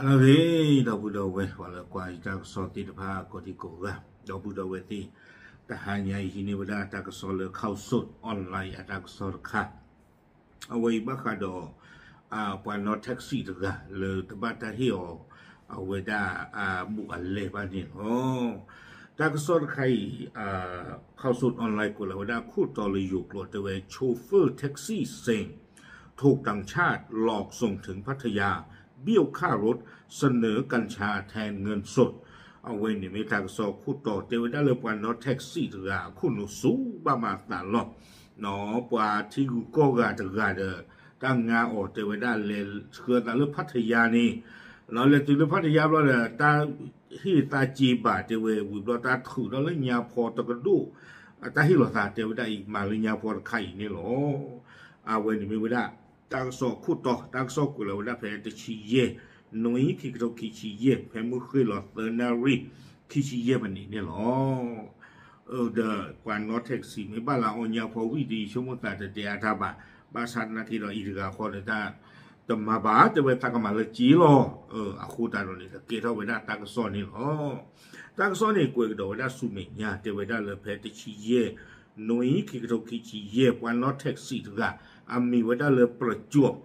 အလီၢ်ဂ့ၤ ဒီပုၢ်ဒီဝဲၢ် ပှၤလၢကွၢ်ယတၢ်ကစီၣ်သ့ၣ်တဖၣ် ကိးဒံကိးဂၤ ဒီပုၢ်ဒီဝဲၢ်သ့ၣ်, တဟါညါအံၤဟံးန့ၢ်ဝဲဒၣ်တၢ်ကစီၣ်လၢ Khaosod Online အတၢ်ကစီၣ်တခါ, အဝဲအံၤဘၣ်ဃးဒီး ပှၤနီၣ် taxi တဂၤလၢတဘၣ်တၢ်ဟ့ၣ်အီၤ အဝဲဒၣ် ဘူးအလဲဘၣ်န့ၣ်လီၤ. တၢ်ကစီၣ်တခါအံၤ Khaosod Online ကွဲးလီၤဝဲဒၣ်ခိၣ်တီလၢယိၤကျိာ်တဲဝဲ chauffeur taxi เซ็ง ถูกต่างชาติหลอกส่งถึงพัทยา เบี้ยวค่ารถ เสนอกัญชาแทนเงินสด အဝဲန့ၣ်မ့ၢ်တၢ်ကစီၣ်ခိၣ်တီတဲဝဲဒၣ်လၢပှၤနီၣ် taxi တဂၤအခိၣ်နူာ်စူၤဘၣ်မၤအသးလီၤ. ပှၤထံဂုၤကီၢ်ဂၤတဂၤဒီး တၢ်ငါအီၤတဲဝဲဒၣ်လဲၤဆှၢသးလၢဖးထယါန့ၣ်, လဲၤတုၤလၢဖးထယါဘျီဒီး တၢ်ဟ့ၣ်သးစ့ဘၣ်တဲဝဲ ဝံၤဘျီတၢ်ထုးထီၣ်လၢညါဖီတကဒိၣ် တၢ်ဟ့ၣ်လီၤသးတဲဝဲဒၣ်အံၤ မၤလၢညါဖီတခါအံၤန့ၣ်လီၤ. အဝဲန့ၣ်မ့ၢ်ဝဲဒၣ် တၢ်ကစီၣ်ခိၣ်တီ တၢ်ကစီၣ်ကွဲးလီၤဝဲဒၣ်ဖဲတဆံယဲၢ် နွံ ခံကထိခံဆံယဲၢ် ဖဲမုၢ်ဃ့ၢ်လီၤသၢနၣ်ရံၣ် ခံဆံယဲၢ်မံးနံးန့ၣ်လီၤ. ဒီးပှၤနီၣ် taxi မ့ၢ်ဘၣ်လၢအီၣ်ညါဖီဝံၣ်ဒ်ဆိကမိၣ်သးတတဲအါတၢ်ဘၣ်, ဘၣ်ဆၣ်သနာ်က့ဒီးအံၤတဂၤဃီဒီးတၢ်တမၤဘၣ် တဲဝဲသးကမၤလၢက့လီၤ. အဃိသတးဒီးန့ၣ်ဒီးကဲထီၣ်ဝဲဒၣ်တၢ်ကစီၣ်န့ၣ်လီၤ. တၢ်ကစီၣ်န့ၣ်ကွဲးကဒီးဝဲဒၣ်ဆူမဲာ်ညါ တဲဝဲဒၣ်လၢဖဲတဆံယဲၢ် နွံ ခံကထိခံဆံယဲၢ် ပှၤနီၣ် taxi တဂၤ အမံၤဝဲဒၣ်လၢ ပြကျော်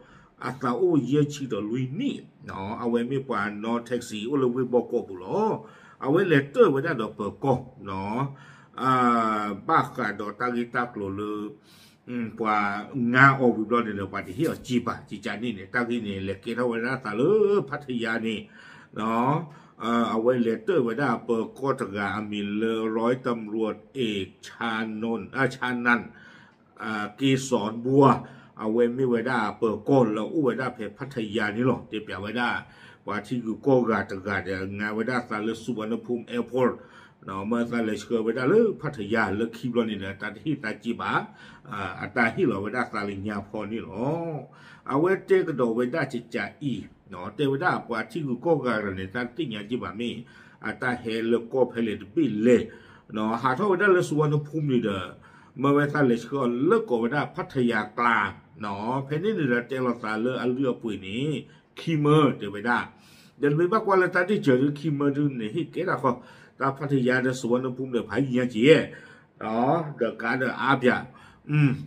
အသးအိၣ်ယဲၢ်ဆံဒီးလွံၢ်နံၣ်, အဝဲမ့ၢ်ပှၤနီၣ် taxi အိၣ်လၢဝ့ၢ်ဘီကီၢ်ပူၤလီၤ. အဝဲလဲၤတၢၢ်ဝဲဒၣ်ဒီးပၢၤကီၢ် ဘၣ်ဃးဒီးတၢ်ဂ့ၢ်တၢ်ကျိၤလၢ ပှၤငါအီၤဝံၤဘျီန့ၣ်ဒီး ပှၤတဟ့ၣ်အီၤစ့ဘၣ် ကကန့ၣ်န့ၣ် တၢ်ဂ့ၢ်န့ၣ် လဲၤကဲထီၣ်ဝဲဒၣ်သးလၢဖးထယါန့ၣ် အဝဲလဲၤတၢၢ်ဝဲဒၣ်ပၢၤကီၢ်တဂၤအမံၤလၢ ร้อยตำรวจเอก ชานนท์ เกษรบัว အဝဲမ့ၢ်ဝဲဒၣ်ပၢၤကီၢ်လၢအိၣ်ဝဲဒၣ်ဖဲဖးထယါန့ၣ်လီၤ. တဲပျးဝဲဒၣ် ပှၤထံဂုၤကီၢ်ဂၤတဂၤဒီး ငါဝဲဒၣ်သးလၢ สุวรรณภูมิ airport မၢသးလဲၤဆှၢဝဲဒၣ်လၢဖးထယါလၢခံဘျီန့ၣ်ဒီး တၢ်တဟ့ၣ်သးစ့ဘၣ်, အတၢ်ဟ့ၣ်လီၤဝဲဒၣ်သးလၢညါဖီန့ၣ်လီၤ. အဝဲတဲကဒီးဝဲဒၣ်ကကအံၤ တဲဝဲဒၣ်ပှၤထံဂုၤကီၢ်ဂၤတဂၤန့ၣ် တၢ်တသ့ၣ်ညါစ့ဘၣ်မ့ၢ် အတၢ်ဟဲလၢကီၢ်ဖဲလဲၣ်တဘ့ၣ်လဲၣ်, ဟးထီၣ်ဝဲဒၣ်လၢ สุวรรณภูมิ န့ၣ်ဒီး မၢဝဲသးလဲၤဆှၢအီၤလၢကိးဝဲဒၣ်ဖးထယါကျါ, ဖဲန့ၣ်န့ၣ်ဒီးတဲလီၤသးလၢအလုၢ်အပှ့ၤန့ၣ် ခံမၢတဲဝဲဒၣ်, ဒီးနမ့ၢ်ဘၣ်ကွၢ်လၢတၢ်ဒ့ၣ်စၢၤဒု ခံမၢဒုန့ၣ် ဟ့ၣ်ကဲဒၣ်ဃီ, တၢ်ဖးထယါဒီး สุวรรณภูมิ ဒီးဖးယံၤညါက့ၤ ဒီးကါဒီးအါပၠး,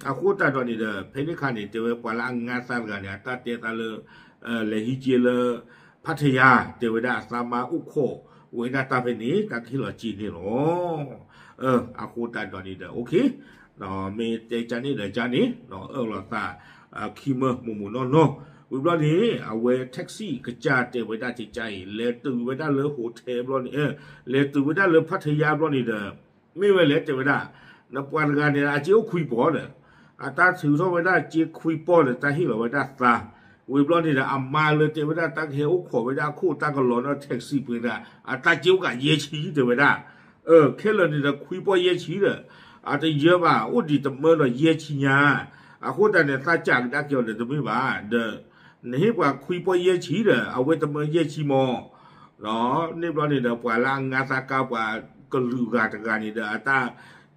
အဃိသတးဒီးန့ၣ်ဒီး ဖဲန့ၣ်ခါန့ၣ် တဲဝဲပှၤလၢအငါသးတဂၤန့ၣ် အတၢ်တဲသးလၢ လဲၤဟံးက့ၤလၢ ဖးထယါ တဲဝဲဒၣ်အသးမါအိၣ်ခိးဝဲဒၣ်တၢ်ဖဲန့ၣ် တၢ်ကဟ့ၣ်လီၤစ့န့ၣ်လီၤ. အဃိသတးဒီးန့ၣ်ဒီး OK မ့ၢ်တဲကန့ၣ်ဒီးကန့ၣ် အၢၣ်လီၤသး ခံမၢမိၢ်မိၢ်နီၢ်နီၢ် ဝံၤဘျီန့ၣ် အဝဲ taxi ကစၢ်တဲဝဲဒၣ်ကစၢ်အံၤ လဲၤတုၤဝဲဒၣ်လၢ hotel ဘျီန့ၣ် လဲၤတုၤဝဲဒၣ်လၢဖးထယါဘျီန့ၣ်ဒီး မ့ၢ်ဝဲလဲၣ်တဲဝဲဒၣ် နပှၤတဂၤန့ၣ် အစ့အိၣ်ခွံပီၢ်ဒီး အတၢ်ထုးထီၣ်ဝဲဒၣ်စ့ခွံပီၢ်ဒီး တၢ်ဟ့ၣ်လီၤဝဲဒၣ်သး, ဝံၤဘျီန့ၣ်ဒီး အမါလၢတဲဝဲဒၣ်တၢ်ကဟဲအိၣ်ခိးဝဲဒၣ်အခိၣ်တၢ်ကလီၤနီၣ် taxi ပှ့ၤတဂၤ အတၢ်စ့အိၣ်ကးယဲၢ်ဆံတဲဝဲဒၣ်, ခဲလၢာ်န့ၣ်ဒီးခွံပီၢ်ယဲၢ်ဆံဒီး အတယၢဘၣ် အိၣ်ဒံးတမၢဒီးယဲၢ်ဆံညါ, အဃိတၢ်န့ၣ် သးစၢ်ကဒါက့ၤအီၤဒီးတမ့ၢ်ဘၣ် ဒီး နဟ့ၣ်ပှၤခွံပီၢ်ယဲၢ်ဆံဒီး အဝဲတမၢယဲၢ်ဆံမီၢ် န့ၣ်ဘျီန့ၣ်ဒီး ပှၤလၢအငါသးကါပှၤကလုာ်ဂၤတဂၤန့ၣ်ဒီး အတၢ်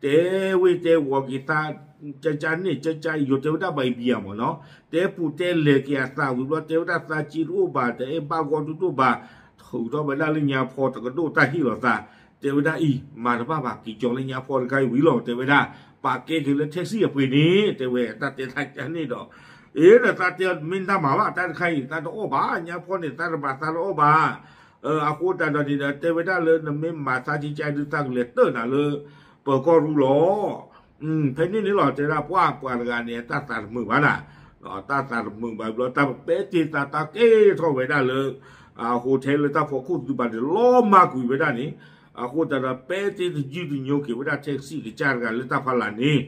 တဲဝ့ၢ်တဲဝီၤက့ၤသး ကကန့ၣ် ကက ယိၤတဲဝဲဒၣ်ဘၣ်အံၤဘံယၤမီၢ်နီၤ တဲပူၤတဲလဲၤက့ၤအသးဝံၤဘျီ တဲဝဲဒၣ်သးစ့တအိၣ်ဘၣ် တအဲၣ်ဘၣ်ဂီၢ်ဒုးတအိၣ်ဘၣ် ထုးထီၣ်ဝဲဒၣ်လၢညါဖီတကဒိၣ်တၢ်ဟ့ၣ်လီၤသး တဲဝဲဒၣ်အံၤ မၤတဘၣ်ဘၣ် က့ၤကၠီၤလၢညါဖီတခါအံၤဝံၤလီၤ တဲဝဲဒၣ် ပာ်ကဲက့ၤလၢ taxi အပှ့ၤန့ၣ် တဲဝဲ တၢ်တဲသးကန့ၣ်ဒီး အ့ ဒီးသးတဲမ့ၢ်တၢ်မၤဘၣ် တၢ်တခါအံၤ သးတအီၣ်ဘၣ် ညါဖီန့ၣ် သးတဘၣ်သးတအီၣ်ဘၣ် အဃိတၢ်ဒီးန့ၣ်ဒီး တဲဝဲဒၣ်လၢနမ့ၢ်မၤသးကကဒုးသးကလဲၤတၢၢ်နၤလၢ ပၢၤကီၢ်ရူလီၤ ဖဲန့ၣ်န့ၣ်လီၤ တဲဒၣ်ပှၤပှၤတဂၤန့ၣ် တၢ်သးတမုာ်ဘၣ်နၤ တၢ်သးတမုာ်ဘၣ်ဘျီ တၢ်ပပဲတ့သးတၢ်ကဲထီၣ်ဝဲဒၣ်လၢ hotel လၢတၢ်ဖီခိၣ်သုးဘၣ်န့ၣ် လီၤမၢ်ကွံာ်ဝဲဒၣ်န့ၣ် အဃိတၢ်ဒီးပဲတ့တယုၢ်တညိက့ၤဝဲဒၣ် taxi ကစၢ်တဂၤလၢတၢ်ဖီလာ်န့ၣ်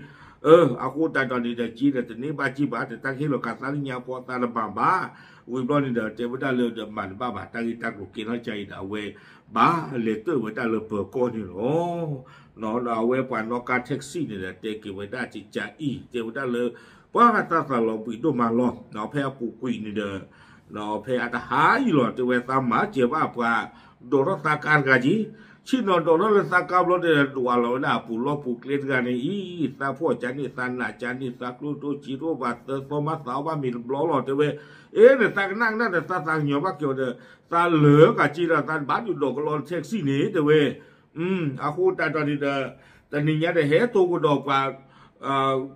အဃိတၢ်ဒီးန့ၣ်ဒီး က့ဒီးတန့ၢ်ဘၣ်က့ဘၣ် တၢ်ကဟ့ၣ်လီၤကးသးလၢညါဖီသးတဘၣ်ဘၣ် ဝံၤဘျီန့ၣ်ဒီး တဲဝဲဒၣ်လၢဒီးမၤတဘၣ်ဘၣ် တၢ်ဂ့ၢ်တၢ်ကျိၤကဲထီၣ်ကါအံၤဒီး အဝဲဘၣ်လဲၤတၢၢ်ဝဲဒၣ်လၢပၢၤကီၢ်န့ၣ်လီၤ. ဒီးအဝဲပှၤနီၣ်ကါ taxi န့ၣ်ဒီး တဲက့ၤဝဲဒၣ်ကကါအံၤ တဲဝဲဒၣ်လၢ ပှၤတၢ်သးလီၤဘှံးဒိၣ်မးလီၤ ဖဲအပူၤကွံာ်န့ၣ်ဒီး ဖဲအတဟါအံၤလီၤ တဲဝဲသးမၤစၢၤဘၣ်ပှၤ ဒိးထီၣ်သးကါတဂၤက့ၤ ဆ့ၣ်နီၤဒိးထီၣ်လၢသးကါဘျီဒီး ဒွးလီၤဝဲဒၣ်အပူၤလီၢ်ပူၤကျဲတဂၤန့ၣ်အံၤ, သးဖှီၣ်ကန့ၣ် သးနးကန့ၣ် သးကျိၣ်ဒိၣ်စ့ဒိၣ်ဘၣ် သၢသီမးသးအီၣ်ဘၣ်မ့ၤတဘျီလီၤ တဲဝဲ, အ့န့ၣ် သးကနၣ်ကနၣ်ဒီး သးသးကညီၤဘၣ်က့ၤအီၤဒီး သးလၢာ်ကးက့ဒီး သးဘၣ်ဒုးဒိးကလီ taxi န့ၣ် တဲဝဲ, အဃိတၢ်ဒီးန့ၣ်ဒီး တနံၤညါဒီးဟဲတိၢ်ကဒီးပှၤ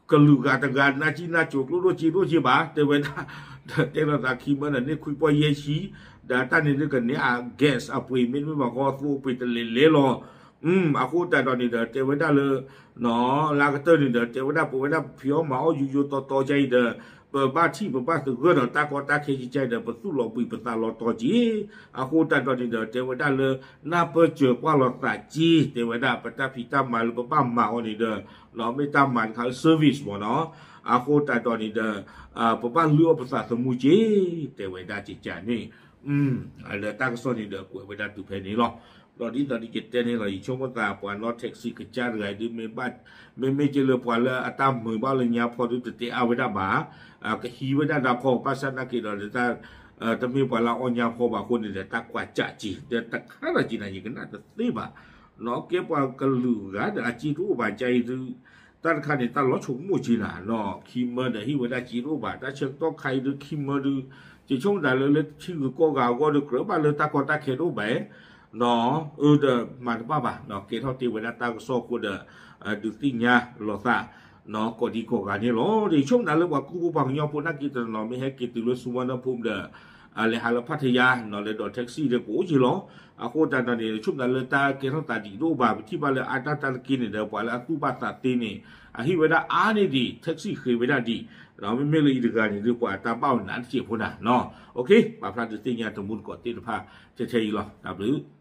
ကလုာ်ဂၤတဂၤ နါကံနါကိၤကျိၣ်ဒိၣ်စ့ဒိၣ်က့ဘၣ် တဲဝဲဒၣ်, တဲလီၤသးခံမၢန့ၣ် န့ၢ်ခွံပီၢ်ယဲၢ်ဆံ, ဒီးတၢ်န့ၣ်ဒုးကန့ၢ်အ gas အပှ့ၤ မ့တမ့ၢ်ဘၣ်ဃီ သိအပှ့ၤတလဲၤလဲၤလီၤ. အဃိတၢ်ဒီးန့ၣ်ဒီး တဲဝဲဒၣ်လၢ လၢကတၢၢ်န့ၣ်ဒီး တဲဝဲဒၣ် ပဝဲဒၣ်ဖံးအီၣ်မၤအီၣ်ယူယိတီတီကါအံၤဒီး ပဘၣ်ထံၣ်ပဘၣ်သဂၢၢ်ဒီးတၢ်ကီတၢ်ခဲကါအံၤဒီး ပသူၣ်လီၤဘှံးပသးလီၤတီၤက့ၤ, အဃိတၢ်ဒီးန့ၣ်ဒီး တဲဝဲဒၣ်လၢ နၢ်ပၢၢ်စၢၤကွၢ်လီၤသးက့ၤ တဲဝဲဒၣ် ပတၢ်ဖံးတၢ်မၤလၢပဘၣ်မၤအီၤန့ၣ်ဒီး မ့ၢ်တၢ်မၤတခါလၢ service မ့ၢ်နီၤ, အဃိတၢ်ဒီးန့ၣ်ဒီး ပဘၣ်လုၢ်အီၣ်ပသးသမူက့ၤ တဲဝဲဒၣ်ကကန့ၣ် လၢတၢ်ကစီၣ်န့ၣ်ဒီးကွဲးဝဲဒၣ်တုၤဖဲန့ၣ်လီၤ. ဒီးဒ်သိးဒီးယတဲန့ၣ်လီၤ ယဆိကမိၣ်သးပှၤနီၣ် taxi ကစၢ်တဂၤအံၤဒုး မ့မ့ၢ်က့လၢပှၤလၢအတၢ်မုာ်ဘၣ်လၢညါဖီဒုးတတဲအါဝဲဒၣ်ဘၣ်, ကဟံးဝဲဒၣ်ဒၣ်ခီ ဘၣ်ဆၣ်သနာ်က့ဒီး တမ့ၢ်ပှၤလၢအအီၣ်ညါဖီဘၣ်အဃိန့ၣ်ဒီး တၢ်ကွၢ်ကးက့ၤ ဒီးတခါဒီးက့ၤန့ၣ် ယကနၣ်တသ့ဘၣ်, နီၣ်ကဲပှၤကလုာ်ဂၤဒီးအစ့တအိၣ်ဘၣ်ကါအံၤဒုး တၢ်တခါန့ၣ် တၢ်လီၤဆိကမိၣ်က့ၤနၤနီၤ ခံမၢဒီးဟ့ၣ်ဝဲဒၣ်စ့တအိၣ်ဘၣ် တၢ်ဆၢကတီၢ်ခါအံၤဒုး ခံမၢဒုး ယဆိကမိၣ်ဒၣ်လၢ လၢထံဂုၤကီၢ်ဂၤအဂီၢ်ဒီး ကြၢးဘၣ်လၢတၢ်ကီတၢ်ခဲတအိၣ်ဘၣ်နီၤ, အၢဒီးမၤတဘၣ်ဘၣ်နီၤ ကဲထီၣ်တ့ၢ်ဝဲဒၣ်တၢ်ကစီၣ်အဃိဒီး ဒုးသ့ၣ်ညါလီၤသး နီၤ ကိးဒံကိးဂၤန့ၣ်လီၤ. ဒီးယဆိကမိၣ်ဒၣ်လၢပှၤကူပှၤကညီဖိနာ်က့တနီၤနီၤ မ့ၢ်ဟဲက့ၤတုၤလၢဆူဝါနီၢ်ဖိဒီး လဲၤဟးလၢဖးထယါနီၤ လဲၤဒိး taxi ဒီးကအိၣ်က့ၤလီၤ. အဃိတၢ်ဒီးန့ၣ် ယဆိကမိၣ်ဒၣ်လၢတၢ်ကဲထီၣ်သးဒံးတအိၣ်ဘၣ် ပထံၣ်ဘၣ်လၢအါတၢ်တၢ်တက့ၢ်န့ၣ်ဒီး ပှၤလၢအသူၣ်ဘၣ်သးသ့န့ၣ် အဟ့ၣ်ဝဲဒၣ်အါန့ၢ်ဒံး taxi ဃ့ဝဲဒၣ်ဒံး, မ့မ့ၢ်လၢအံၤတဂၤန့ၣ်ဒုး ပှၤတၢ်ဘၣ်အိၣ်နးတစဲးဖိနၤနီၤ. ပာ်ဖျါဒုးသ့ၣ်ညါတမူတကိးသ့ၣ်တဖၣ် ထဲထဲအံၤလီၤ. တၢ်ဘျုး